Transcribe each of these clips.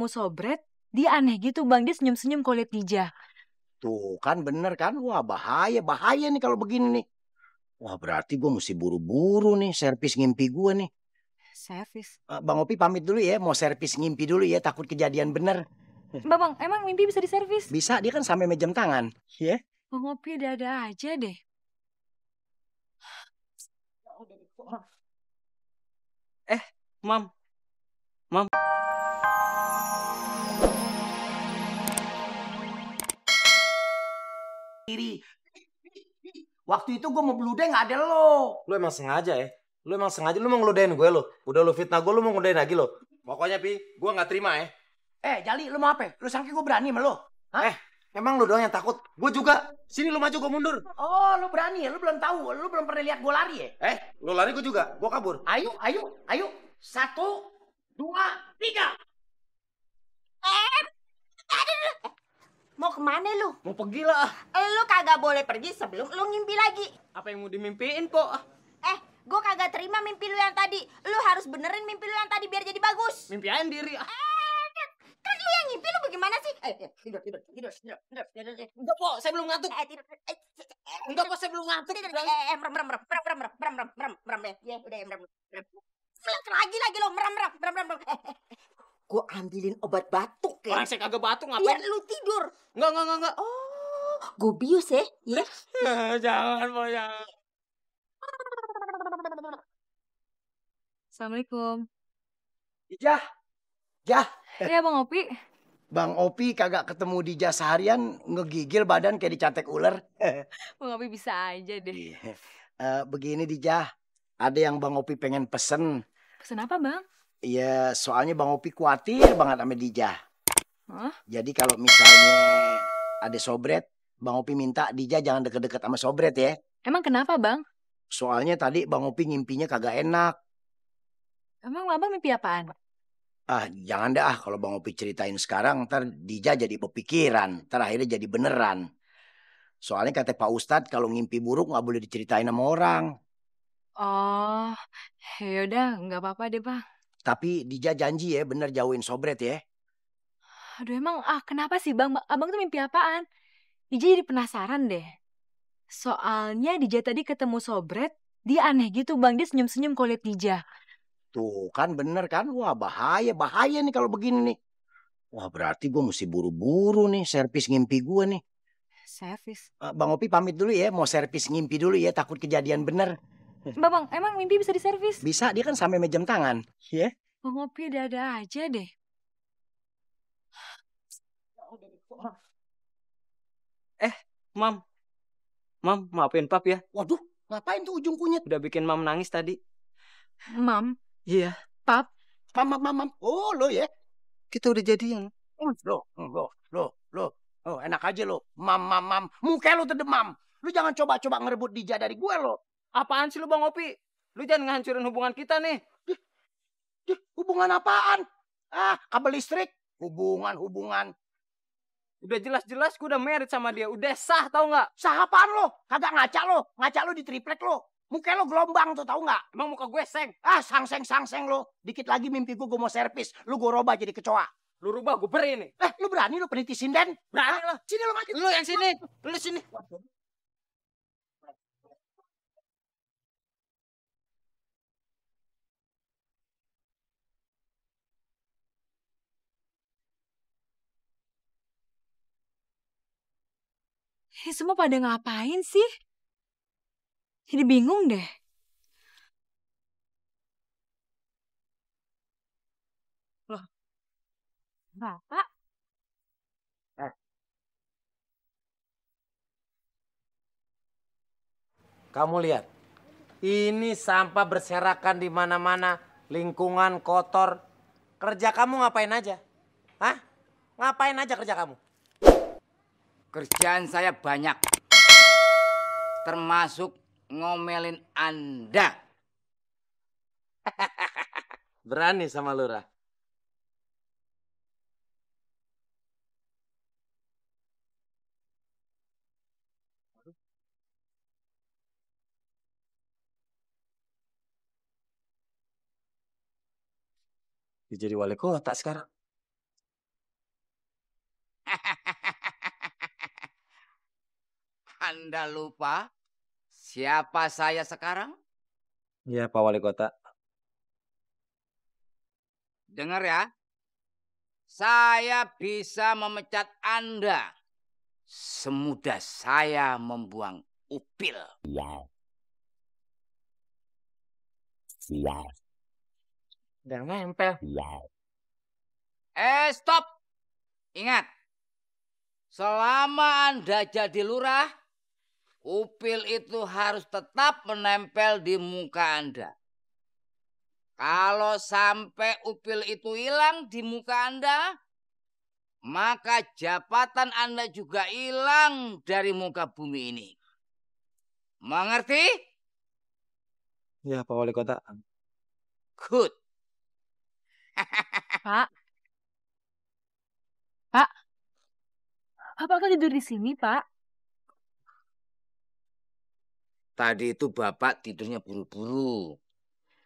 ketemu Sobret, dia aneh gitu Bang, dia senyum-senyum kalau lihat Dija. Tuh kan bener kan? Wah bahaya nih kalau begini nih. Wah berarti gue mesti buru-buru nih servis ngimpi gue nih. Servis. Bang Opi pamit dulu ya, mau servis ngimpi dulu ya, takut kejadian bener. Bang, emang mimpi bisa diservis? Bisa, dia kan sampai jam tangan. Ya. Bang Opi ada aja deh. Mam. Mam. Waktu itu gue mau belude nggak ada lo. Lu emang sengaja ya? Lu emang sengaja, lu mau ngeludain gue lo. Udah lu fitnah gue, lu mau ngeludain lagi lo. Pokoknya Pi, gue nggak terima ya. Jali, lu mau apa? Lu sangka gue berani sama lo? Hah? Emang lu doang yang takut? Gue juga. Sini lu maju, gue mundur. Oh, lu berani ya? Lu belum tahu, lu belum pernah lihat gue lari ya? Lu lari gue juga, gue kabur. Ayo. 1, 2, 3. Mau kemana lu? Mau pergi lah. Lu kagak boleh pergi sebelum lu ngimpi lagi. Apa yang mau dimimpiin kok? Gue kagak terima mimpi lu yang tadi. Lu harus benerin mimpi lu yang tadi biar jadi bagus. Mimpiin diri. Kan lu yang ngimpi, lu bagaimana sih? Tidur. Enggak kok, saya belum ngantuk. Tidur. Enggak kok, saya belum ngantuk. Merem. Ya, udah merem. Lagi lo merem. Gue ambilin obat batuk ya. Orang saya kagak batuk Biar ngapain? lu tidur. Enggak. Oh, gue bius ya. Jangan, Bo, jangan. Assalamualaikum. Jah. Iya Bang Opi. Bang Opi kagak ketemu Dija seharian, ngegigil badan kayak dicatek ular. Bang Opi bisa aja deh. Begini Dija, ada yang Bang Opi pengen pesen. Pesen apa Bang? Iya, soalnya Bang Opi khawatir banget sama Dija. Hah? Jadi kalau misalnya ada Sobret, Bang Opi minta Dija jangan deket-deket sama Sobret ya. Emang kenapa Bang? Soalnya tadi Bang Opi ngimpinya kagak enak. Emang Abang mimpi apaan? Jangan dah kalau Bang Opi ceritain sekarang, ntar Dija jadi berpikiran, ntar akhirnya jadi beneran. Soalnya kata Pak Ustadz kalau ngimpi buruk nggak boleh diceritain sama orang. Oh, yaudah nggak apa-apa deh Bang. Tapi Dija janji ya bener jauhin Sobret ya. Aduh emang kenapa sih Bang? Abang tuh mimpi apaan? Dija jadi penasaran deh. Soalnya Dija tadi ketemu Sobret, dia aneh gitu Bang, dia senyum-senyum kalau lihat Dija. Tuh kan bener kan, wah bahaya nih kalau begini nih. Wah berarti gue mesti buru-buru nih servis ngimpi gue nih. Servis. Bang Opi pamit dulu ya, mau servis ngimpi dulu ya, takut kejadian bener. Bang, emang mimpi bisa diservis? Bisa, dia kan sampai jam tangan. Ya. Bang Opi ada aja deh. Mam, maafin Pap ya. Waduh, ngapain tuh ujung kunyit? Udah bikin Mam nangis tadi. Mam, Iya, Pap. Mam. Oh lo ya? kita udah jadian. Lo. Oh enak aja lo. Mam. Muka lo terdemam. Lu jangan coba-coba ngerebut Dija dari gue lo. Apaan sih lu Bang Opi? Lu jangan ngancurin hubungan kita nih. Hubungan apaan? Kabel listrik. Hubungan. Udah jelas-jelas gue udah married sama dia. Udah sah tau gak? Sah apaan lo? Kagak ngaca lo. Ngaca lo di triplek lo. Muka lo gelombang tuh tau gak? Emang muka gue seng? Sangseng lo. Dikit lagi mimpi gue mau servis. Lu gue robah jadi kecoa. Lu rubah gue beri nih. Lu berani lu peniti sinden? Berani lo. Sini lo maju. Lu yang sini. Lu sini. Ini semua pada ngapain sih? Jadi bingung deh. Loh, Bapak? Kamu lihat, ini sampah berserakan di mana-mana, lingkungan kotor. Kerja kamu ngapain aja? Hah? Ngapain aja kerja kamu? Kerjaan saya banyak, termasuk ngomelin Anda. Berani sama Lurah. Dia jadi wali kota sekarang. Anda lupa siapa saya sekarang? Iya, Pak Wali Kota. Dengar ya. Saya bisa memecat Anda semudah saya membuang upil. Udah nempel. Stop. Ingat. Selama Anda jadi lurah, upil itu harus tetap menempel di muka Anda. Kalau sampai upil itu hilang di muka Anda, maka jabatan Anda juga hilang dari muka bumi ini. Mengerti? Iya, Pak Wali Kota. Good. Pak. Pak. Bapak kok tidur di sini, Pak? Tadi itu Bapak tidurnya buru-buru.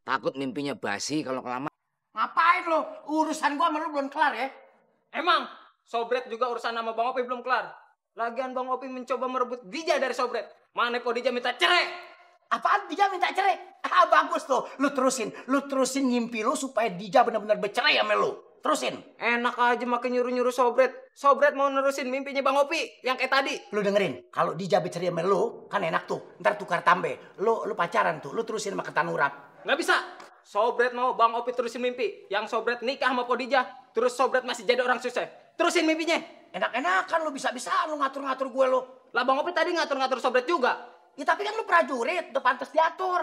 Takut mimpinya basi kalau kelamaan. Ngapain lo? Urusan gua sama lu belum kelar ya? Emang Sobret juga urusan sama Bang Opi belum kelar. Lagian Bang Opi mencoba merebut Dija dari Sobret. Mana kok Dija minta cerai? Apaan Dija minta cerai? Ah, bagus tuh. Lu terusin ngimpi lu supaya Dija benar-benar bercerai sama lu. Terusin. Enak aja makin nyuruh-nyuruh Sobret. Sobret mau nerusin mimpinya Bang Opi yang kayak tadi. Lu dengerin, kalau Dija bercerai sama lu, kan enak tuh. Ntar tukar tambe. Lu pacaran tuh, lu terusin sama Ketan Urap. Nggak bisa. Sobret mau Bang Opi terusin mimpi. Yang Sobret nikah sama Podija. Terus Sobret masih jadi orang sukses. Terusin mimpinya. Enak-enakan lu bisa-bisaan lu ngatur-ngatur gue lu. Lah Bang Opi tadi ngatur-ngatur Sobret juga. Ya tapi kan lu prajurit, udah pantas diatur.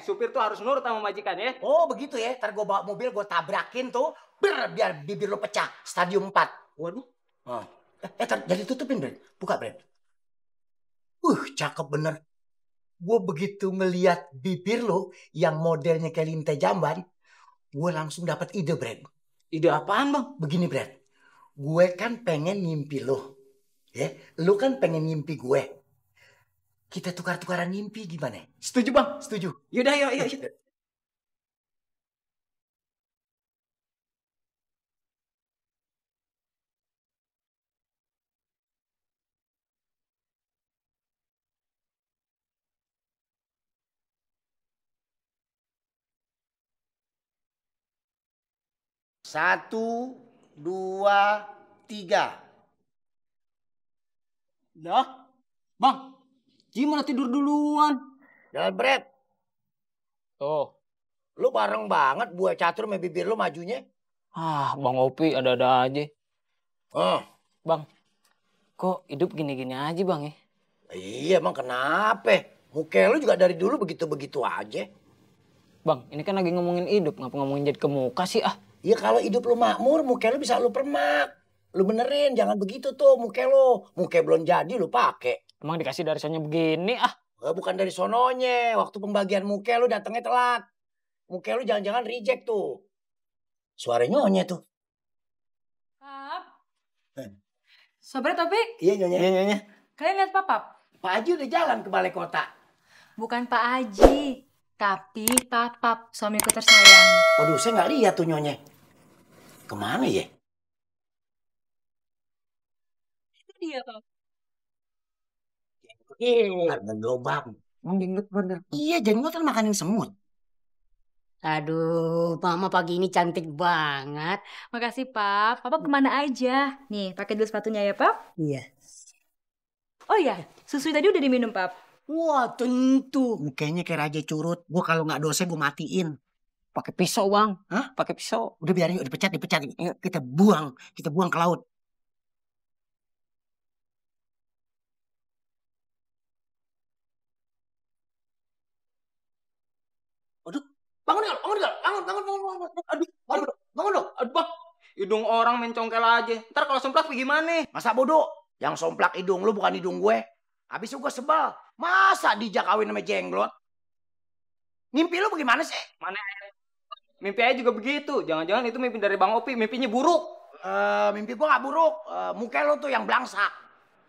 Supir tuh harus nurut sama majikan ya. Oh begitu ya, ntar gue bawa mobil gue tabrakin tuh. Biar bibir lu pecah, stadium 4. Waduh. Oh. Jadi tutupin Bren, buka Bren. Cakep bener. Gue begitu ngeliat bibir lo yang modelnya kayak linte jamban, gue langsung dapat ide Bren. Ide apaan Bang? Begini Bren, gue kan pengen ngimpi lo, ya, lo kan pengen ngimpi gue. Kita tukar-tukaran ngimpi gimana? Setuju Bang? Setuju. Yaudah yuk. Satu, dua, tiga. Dah. Bang, gimana tidur duluan? Jalan Bret, Tuh. lo bareng banget buat catur sama bibir lo majunya. Bang Opi ada-ada aja. Oh. Bang, kok hidup gini-gini aja Bang ya? Iya emang kenapa? Muka lo juga dari dulu begitu-begitu aja. Bang, ini kan lagi ngomongin hidup, ngapa ngomongin jadi ke muka sih Iya kalau hidup lo makmur, muka lo bisa lo permak. Lo benerin, jangan begitu tuh muka lo. Muka belum jadi lo pakai. Emang dikasih dari sononya begini Bukan dari sononya, waktu pembagian muka lo datangnya telat. Muka lo jangan-jangan reject tuh. Suara nyonya tuh. Pap. Sobret Topik, Iya nyonya. Iya nyonya. kalian lihat Pap? Pak Haji udah jalan ke balai kota. Bukan Pak Haji, tapi Papap, suamiku tersayang. Waduh, saya nggak lihat tuh nyonya. Kemana ya? Itu dia, Pap. Ada lobang. Jenggot bener. Iya, jenggot kan makanin semut. Aduh, Mama pagi ini cantik banget. Makasih, Pap. Papa kemana aja? Nih, pakai dulu sepatunya ya, Pap. Iya. Oh ya, susu tadi udah diminum, Pap. Wah, tentu. Mukanya kayak raja curut. Gua kalau nggak dosa gua matiin. Pakai pisau Bang. Hah? Pakai pisau. Udah biarin, udah dipecat. Kita buang ke laut. Aduh, bangun Gal. Bangun dong. Aduh Bang, hidung orang mencongkel aja. Ntar kalau semplak gimana? Masa bodoh? Yang somplak hidung lu bukan hidung gue. Habis itu gue sebel. Masa dijak kawin sama jenglot? Mimpi lu bagaimana sih? Mana mimpi aja juga begitu. Jangan-jangan itu mimpi dari Bang Opi, mimpinya buruk. Mimpi gue gak buruk. Muka lu tuh yang belangsak.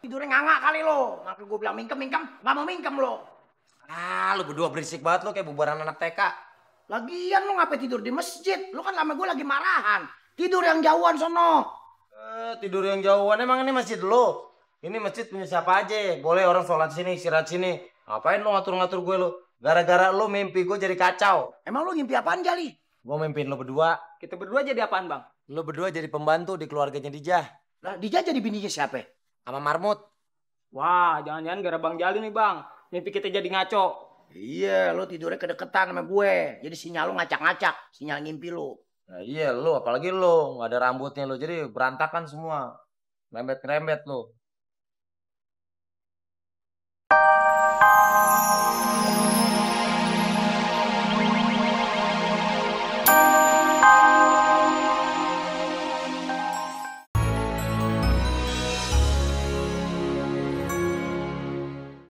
Tidurnya nganga kali lo. Makanya gue bilang mingkem. Gak mau mingkem lo. Lu berdua berisik banget lu kayak bubaran anak TK. Lagian lu ngapain tidur di masjid? Lu kan lama gue lagi marahan. Tidur yang jauhan sono. Tidur yang jauhan emang ini masjid lu. Ini masjid punya siapa aja? Boleh orang sholat sini, istirahat sini. Ngapain lo ngatur-ngatur gue lo? Gara-gara lo mimpi gue jadi kacau. Emang lu ngimpi apaan, Jali? Gue mimpiin lo berdua. Kita berdua jadi apaan, Bang? Lo berdua jadi pembantu di keluarganya Dijah. Lah, Dija jadi bininya siapa? Sama Marmut. Wah, jangan-jangan gara Bang Jali nih, Bang. Mimpi kita jadi ngaco. Iya, lu tidurnya kedeketan sama gue. Jadi sinyal lu ngacak-ngacak, sinyal ngimpi lu. Nah, iya lo, apalagi lo. Nggak ada rambutnya lo. Jadi berantakan semua. Rembet-rembet lo.